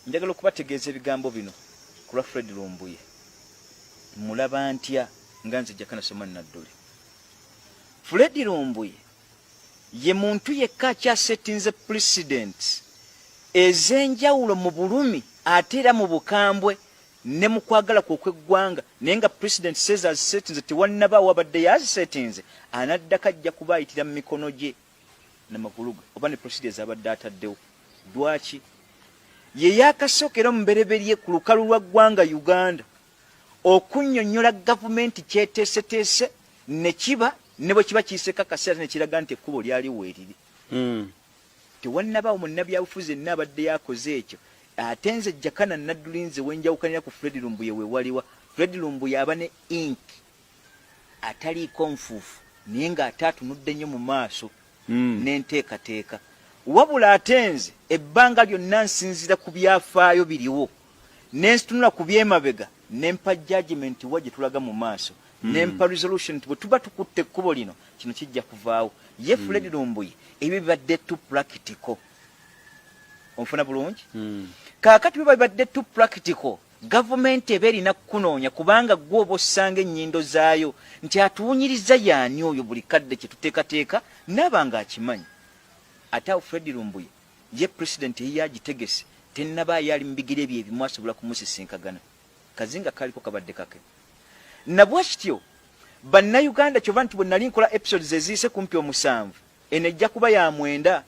Njagala okubategeeza ebigambo bino ku lwa Fred Lumbuye. Mulaba ntya nga nze Jakana Soma Nadduli. Fred Lumbuye ye muntu yekka akyasetinze precedents ez'enjawulo mu bulumi ate era mu bukambwe ne mu kwagala kwe okw'eggwanga, naye nga president says azisetinze, tewannabaawo abadde yazisetinze anaddako ajja kuba ayitira mu mikono gye namagulu ge oba ne procedures abadde ataddewo. Lwaki ye yakasookera omubereberye ku lukalu lwa ggwanga Uganda okunnyonnyola gavumenti kyeteeseteese ne kiba ne bwe kiba kiyiseko akaseera ne kiraga nti ekkubo lyali weeriri. Tewannabaawo munnabyabufuzi yenna abadde yakoze ekyo. Ate nze Jakana Nadduli nze wenjawukanira ku Fred Lumbuye we waliwa. Fred Lumbuye aba ne ink ataliiko nfuufu naye ng'ate atunudde nnyo mu maaso n'enteekateeka. Wabula ate nze ebbanga lyonna nsinziira ku byafaayo biriwo ne nsitunula ku by'emabega ne mpa judgment wa gye tulaga mu maaso ne mpa resolution nti bwe tuba tukutte ekkubo lino kino kijja kuvaawo. Ye Fred Lumbuye ebyo bibadde too practical. Onfuna bulungi? Kaakati biba bibadde too practical, gavumenti eba erina kukunoonya kubanga ggwe oba ossanga ennyindo zaayo nti atuwunyiriza yaani oyo buli kadde kye tuteekateeka n'aba ng'akimanyi. Ate awo Fred Lumbuye ye pulezidenti eyiye agitegese tennabaayo ali mu bigere bye ebimu asobola kumusisinkagana. Kazinga kaliko kabadde kake. Na bwe kityo Bannayuganda kyova nti bwe nali nkola episodes eziyise kumpi omusanvu, eno ejja kuba ya mwenda,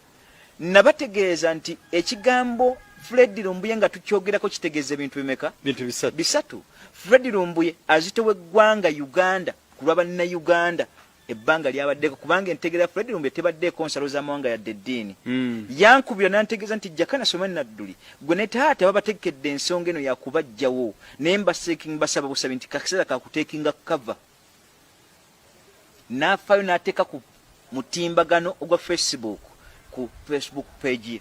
nabategeeza nti ekigambo Fred Lumbuye nga tukyogerako kitegeeza ebintu bimeka? Bintu bisatu. Bisatu. Fred Lumbuye azitowa eggwanga Uganda ku lwa Bannayuganda ebbanga lyabaddeko, kubanga entegeera ya Fred Lumbuye tebaddeeko nsalo z'amawanga yadde eddiini. Yankubira n'antegeeza nti Jakana Soma Nadduli gwe ne taata babategekedde ensonga eno ya kubaggyawo, naye mbasaba busabi nti kaseera ka kuteekinga cover. N'afaayo n'ateeka ku mutimbagano ogwa Facebook, ku Facebook page ye,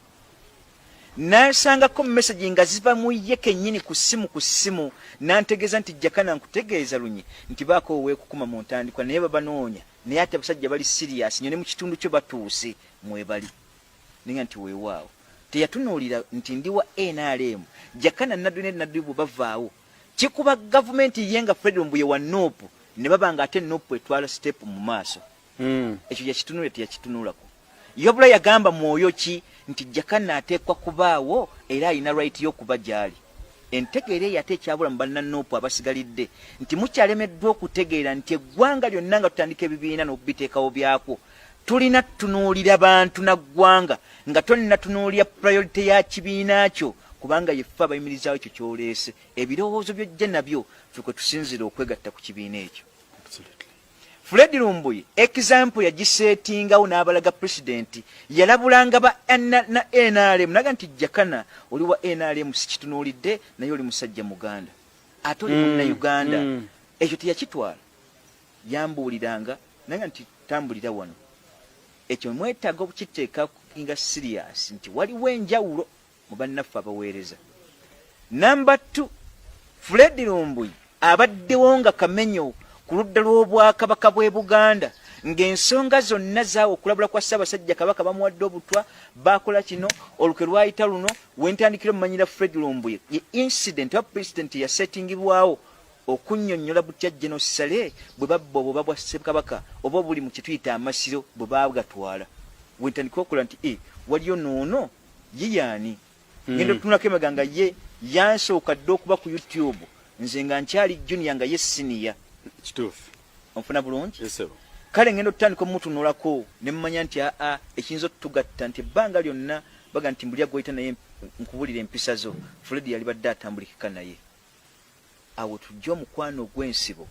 n'asangako message nga ziva mu ye kennyini ku ssimu ku ssimu, n'antegeeza nti Jakana nkutegeeza lunye nti baako weekukuma mu ntandikwa naye babanoonya, naye ate abasajja bali serious nnyo ne mu kitundu kyo batuuse mwebali. Ninga nti weewaawo teyatunuulira nti ndi wa NRM. Jakana Nadduli ne Nadduli bwe bavaawo kikuba gavumenti ye nga Fred Lumbuye wa NUP ne baba nga ate NUP etwala step mu maaso. Ekyo yakitunuulira teyakitunulako. Yabula yagamba mwoyo ki nti Jakana ateekwa kubaawo era alina right y'okuba gy'ali. Entegeera eyo ate ekyabula mu banna NUP abasigalidde nti mukyalemeddwa okutegeera nti eggwanga lyonna nga tutandika ebibiina n'okubiteekawo byakwo tulina tutunuulira bantu na ggwanga nga tonnatunuulira priority ya kibiina kyo, kubanga yeffe abayimirizaawo ekyo ky'oleese. Ebirowoozo by'ojja nabyo ffe kwe tusinziira okwegatta ku kibiina ekyo. Fred Lumbuye example yagisetingawo n'abalaga president yalabulanga ba na NRM naga nti Jakana oli wa NRM sikitunuulidde naye oli musajja Muganda ate oli Munnayuganda. Ekyo teyakitwala, yambuuliranga naga nti tambulira wano. Ekyo mwetaaga okukiteeka nga serious nti waliwo enjawulo mu bannaffe abaweereza. Number 2, Fred Lumbuye abaddewo nga kamenyo ku ludda lw'Obwakabaka bw'e Buganda ng'ensonga zonna zaawo okulabula kwa Ssaabasajja Kabaka bamuwadde obutwa, baakola kino, olukwe lwayita luno, we ntandikira omumanyira Fred Lumbuye ye incident oba president yasetingibwawo okunnyonnyola butya General Saleh bwe babba obuba bwa Ssekabaka oba obuli mu kye tuyita amasiro bwe baagatwala. We ntandika okola nti waliyo noono ye yaani? Ngenda otutunulako emabega nga ye yansooka dda okuba ku YouTube, nze nga nkyali junior nga ye senior. Kituufu. Onfuna bulungi? Yes, sir. Kale ngenda otutandika omutunulako ne mmanya nti aa ekiyinza otutugatta nti ebbanga lyonna baga nti mbulya gw'oyita naye nkubulira empisa zo, Fred yalibadde atambulikika naye. Awo tujje omukwano ogw'ensibo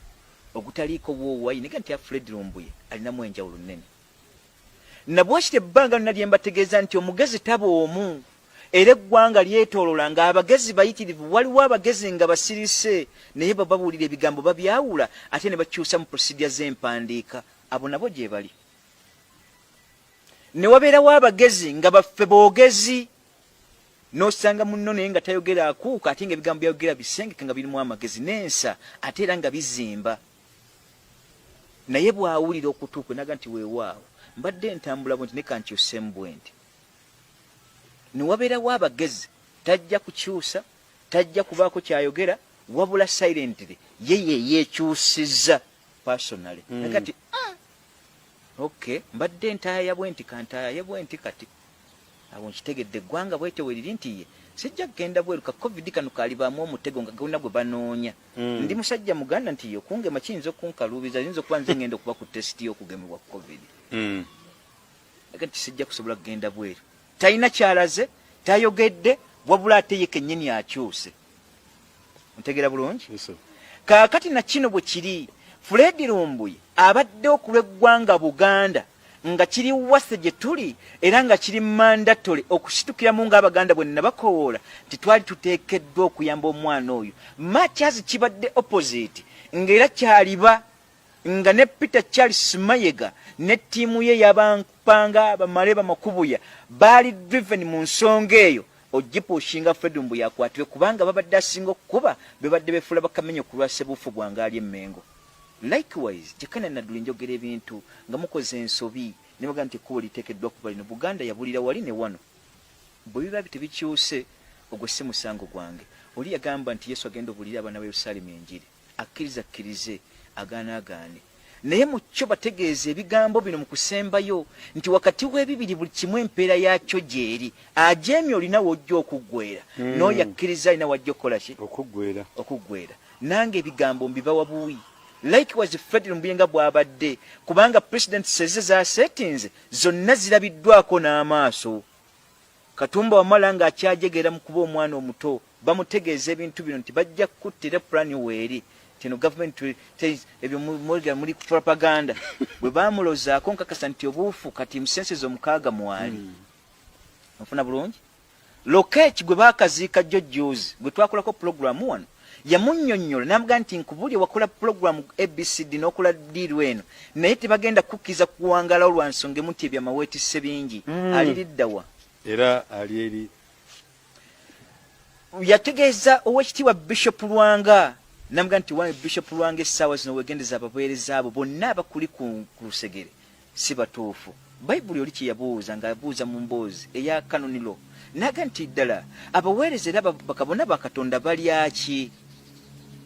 ogutaliiko woowayi nega nti Fred Lumbuye alinamu enjawulo nnene. Nabwekityo ebbanga lyonna lye mbategeeza nti omugezi taba omu era eggwanga lyetoolola ng'abagezi bayitirivu. Waliwo abagezi nga basirise naye bababuulira ebigambo babyawula ate ne bakyusa mu procedure z'empandiika, abo nabo gye bali. Ne wabeerawo abagezi nga baffe boogezi n'osanga munno naye nga tayogera akuuka ate nga ebigambo byayogera bisengeke nga birimu amagezi n'ensa ate era nga bizimba. Naye bw'awulira okutu kwe naga nti weewaawo mbadde ntambula bwe nti ne kankyuseemu bwe nti. Ne wabeerawo abagezi Tajja kukyusa, tajja kubaako kyayogera, wabula silently ye yeyekyusiza personally. Kati okay, mbadde ntaaya bwe nti, kantaaye bwe nti, kati awo nkitegedde eggwanga bwetyo bwe liri, nti ye sijja kugenda bweru, ka COVID kano kalibaamu omutego nga gonna gwe banoonya. Ndi musajja Muganda, nti ye okungema kiyinza okunkaluubiza, yinza okuba nze ngenda okuba ku test y'okugemebwa COVID. Kati sijja kusobola kugenda bweru. Talina kyalaze, tayogedde, wabula ate ye kennyini akyuse. Ntegeera bulungi? Yes, sir. Kaakati na kino bwe kiri, Fred Lumbuye abadde okulw'eggwanga Buganda nga kiri wase gye tuli era nga kiri mandatory okusitukiramu ng'Abaganda bwe nabakowoola nti twali tuteekeddwa okuyamba omwana oyo. Much as kibadde opposite, ng'era kyaliba nga ne Peter Charles Mayega ne ttiimu ye yabampanga bamale bamakubuya baali driven mu nsonga eyo ogipushinga Fred Lumbuye akwatibwe, kubanga babadde asinga okukuba bebadde befuula bakamenyo ku lwa Sebuufu bwange ali Emmengo. Likewise, Jakana Nadduli, njogera ebintu nga mukoze ensobi ne bagamba nti ekkubo liteekeddwa kuba lino. Buganda yabulira wali ne wano. Bwe biba tebikyuse, ogwo si musango gwange. Oli yagamba nti Yesu agenda obulire abaana ba Yerusaalemi enjiri. Akkiriza akkirize, agaana agaane. Naye mu kyo bategeeza ebigambo bino mu kusembayo nti wakati w'ebibiri buli kimu empeera yaakyo gyeri. Ajeemye olina w'ojja okuggwera, n'oyo akkiriza alina w'ajja okukola ki? Okuggwera. Okuggwera. Nange ebigambo mbibawa buwi. Likewise Fred Lumbuye nga bw'abadde, kubanga president seze z'asetinze zonna zirabiddwako n'amaaso. Katumba Wamala ng'akyajegera mu kuba omwana omuto, bamutegeeza ebintu bino nti bajja kukutta, era pulaani weeri nti eno gavumenti ebyo mwogera muli ku propaganda. Bwe bamulozaako nkakasa nti obuufu kati mu senses 6 mwali. Onfuna bulungi? Lokech gwe baakaziika jjo juzi, gwe twakolako pulogulaamu wano, yamunnyonnyola n'amugamba nti nkubulye wakola pulogulaamu ABCD n'okola ddiiru eno, naye tebagenda kukkiriza kuwangalawo lwa nsonga emu nti ebyama weetisse bingi. Ali lidda wa? Era ali eri. Yategeeza Oweekitiibwa Bishop Lwanga n'amugamba nti wange Bishop Lwanga, essaawa zino weegendeza abaweereza abo bonna abakuli ku lusegere si batuufu. Bayibuli oli kye yabuuza ng'abuuza mu mboozi eya kanonilo n'aga nti ddala abaweereza era bakabona ba Katonda balya ki?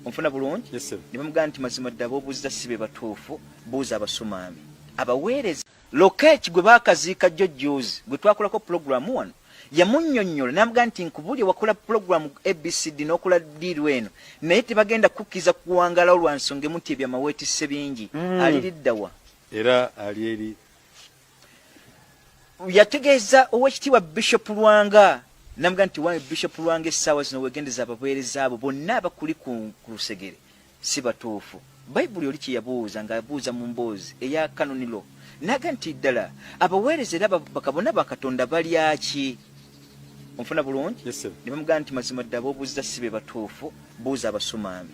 Onfuna bulungi? Yes, sir. Ne bamugamba nti mazima ddala b'obuuziza si be batuufu, buuza abasumaami. Abaweereza Lokech gwe baakaziika jjo juzi, gwe twakolako pulogulaamu wano, yamunnyonnyola n'amugamba nti nkubulye wakola pulogulaamu ABCD n'okola ddiiru eno, naye tebagenda kukkiriza kuwangalawo lwa nsonga emu nti ebyama weetisse bingi. Ali lidda wa? Era ali eri. Yategeeza Oweekitiibwa Bishop Lwanga n'amugamba nti wange Bishop Lwanga, essaawa zino weegendeza abaweereza abo bonna abakuli ku lusegere si batuufu. Bayibuli oli kye yabuuza ng'abuuza mu mboozi eya kanonilo n'aga nti ddala abaweereza era bakabona ba Katonda balya ki? Onfuna bulungi? Yes, sir. Ne bamugamba nti mazima ddala b'obuuziza si be batuufu, buuza abasumaami.